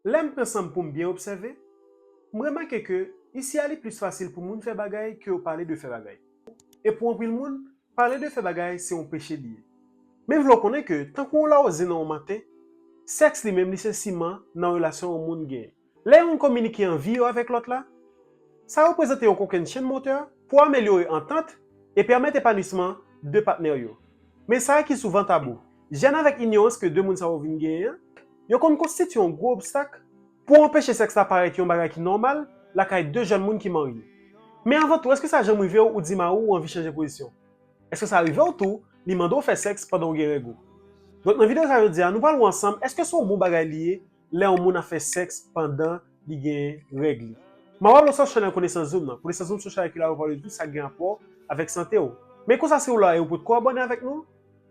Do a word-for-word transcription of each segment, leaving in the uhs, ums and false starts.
Lè m pran san m pou m byen obsève, m remake ke isi a li plis fasil pou moun fè bagay ke yo pale de fè bagay. E pou anpil moun, pale de fè bagay se yon peche li ye. Men m vle w konnen ke tankou yon lawouze nan yon maten, sèks li menm li se siman nan relasyon yon moun genyen. Lè yon moun kominike anvi yo avèk lòt la, sa reprezante yon kokennchenn motè pou amelyore antant e pèmèt epanwisman de patnè yo. Men sa ki souvan tabou. Jèn avèk inyorans ke de moun sa yo vin genyen an, yo konn konstitye yon gwo obstak pou anpeche sèks la parèt yon bagay ki nòmal lakay de jèn moun ki marye. Men anvan tou, èske sa janm rive w ou di mari w ou anvi chanje pozisyon? Èske sa rive w tou, li mande w fè sèks pandan w gen règ ou? Donk nan videyo sa jodi a, nou pral wè ansanm èske se yon bon bagay li ye lè yon moun ap fè sèks pandan li gen règ li. M ap raple w se chanèl Konesans Zoom nan. Konesans Zoom se yon chanèl ki la pou pale de tout sa k gen rapò avèk sante w. Men konsa si w la e ou potko abòne avèk nou,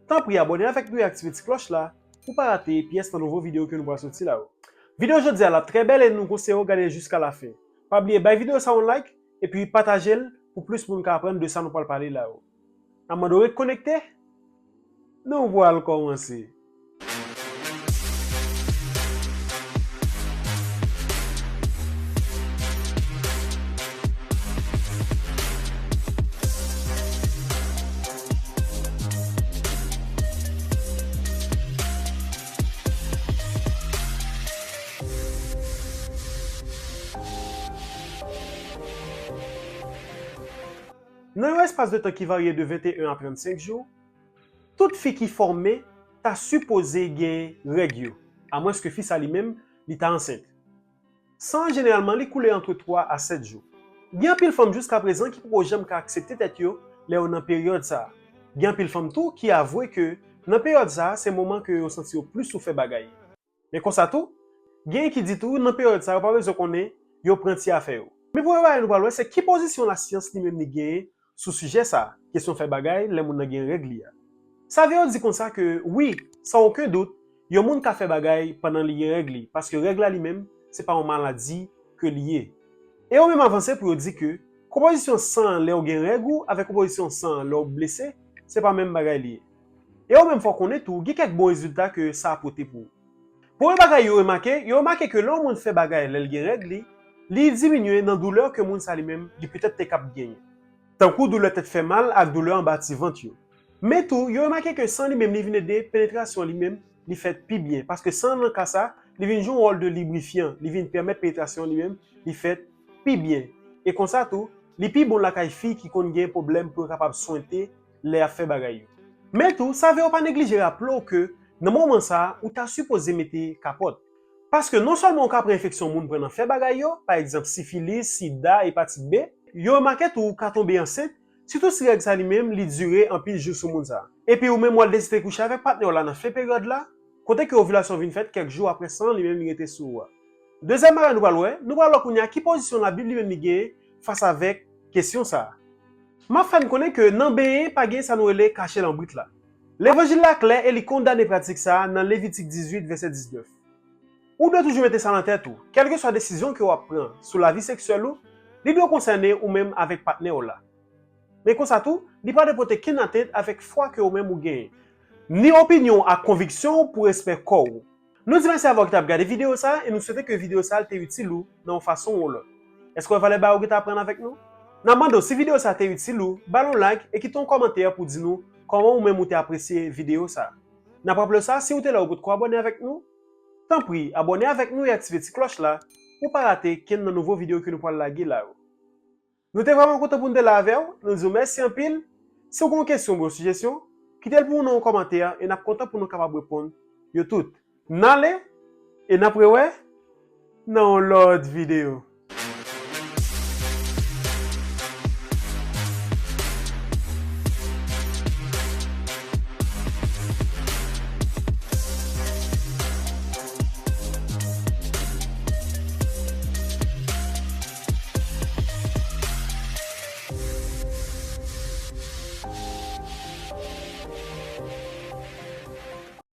tanpri abòne avèk nou e aktive ti klòch la pou pa rate pyès nan nouvo videyo ke nou pral soti la yo. Videyo jodi a la trè bèl e nou konseye w gade l jiska lafen. Pa bliye bay videyo sa yon like epi pataje l pou plis moun ka aprann de sa nou pral pale la yo. N ap mande w ret konekte, nou pral kòmanse. Nan yon espas de tan ki varye de venteyen a trannsenk jou, tout fi ki fòme ta sipoze gen règ yo, amwenske fi sa li menm, li ta ansent. San an jeneralman li koule ant twa a sèt jou. Gen anpil fanm jiskaprezan ki poko janm ka aksepte tèt yo lè yo nan peryòd sa a. Gen anpil fanm tou ki avwe ke nan peryòd sa a se moman ke yo santi yo plis sou fè bagay. Men konsa tou, genyen ki di tou nan peryòd sa yo pa bezwen konnen, yo pran ti afè yo. Men premye bagay nou pral wè se ki pozisyon lasyans li menm li genyen sou sijè sa a, kesyon fè bagay lè moun nan gen règ li a. Savyo di konsa ke wi, san okenn dout, yon moun ka fè bagay pandan li gen règ li, paske règ la li menm, se pa yon maladi ke li ye. E yo menm avanse pou yo di ke konpozisyon san an lè w gen règ ou avèk konpozisyon san an lè w blese, se pa menm bagay li ye. E yo menm fò konnen tou, gen kèk bon rezilta ke sa pote pou ou. Premye bagay yo remake, yo remake ke lè yon moun fè bagay lè l gen règ li, li diminye nan doulè ke moun sa li menm li petèt te kab genyen. Tankou doulè tèt fè mal ak doulè anba ti vant yo. Men tou, yo remake ke san li menm li vin ede penetrasyon li menm li fèt pi byen, paske san nan ka sa, li vin jwe yon wòl de librifyan, li vin pèmèt penetrasyon li menm li fèt pi byen. E konsa tou, li pi bon lakay fi ki konn gen pwoblèm pou yo kapab swente lè y ap fè bagay yo. Men tou, savyo pa neglije raple w ke nan moman sa a, ou ta sipoze mete kapòt. Paske non sèlman ou ka pran enfeksyon moun pran nan fè bagay yo, pa egzanp sifilis, sida, epatit B, yo remake tou ou ka tonbe ansent, sitou si règ sa li menm li dire anpil jou sou moun sa. Epi ou menm w al deside kouche avèk patnè w la nan fen peryòd la, kote ke ovilasyon vin fèt kèk jou apre san an li menm li rete sou ou a. Dezyèm bagay nou pral wè, nou pral wè kounye a ki pozisyon Labib li menm li genyen fas avèk kesyon sa a. M ap fè n konnen ke nan benyen pa gen sa nou rele kache lanbrit la. Levanjil la klè e li kondane pratik sa a nan Levitik dizuit vèsè diznèf. Ou dwe toujou mete sa nan tèt ou, kèlkeswa desizyon ke w ap pran sou lavi seksyèl ou, li dwe konsène ou menm avèk patnè w la. Men konsa tou, li pa dwe pote kenn atent avèk fwa ke ou menm ou genyen, ni opinyon w ak konviksyon w pou respè kò w. Nou di mèsi avè w ki t ap gade videyo sa a e nou swete ke videyo sa a te itil ou nan yon fason ou yon lòt. Èske w wè valè bagay ou gentan aprann avèk nou? N ap mande w si videyo sa a te itil ou, ba l yon like e kite yon kòmantè pou di nou kòman ou menm ou te apresye videyo sa a. N ap raple w sa, si ou te la ou potko abòne avèk nou, tanpri abòne avèk nou e aktive ti klòch la pou w pa rate kenn nan nouvo videyo ke nou pral lage la yo. Nou te vrèman kontan pou n te la avè w, nou di w mèsi anpil. Si w gen yon kesyon oubyen yon sijesyon, kite l pou nou nan yon kòmantè e n ap kontan pou nou kapab reponn yo tout. N ale e n ap rewè nan yon lòt videyo.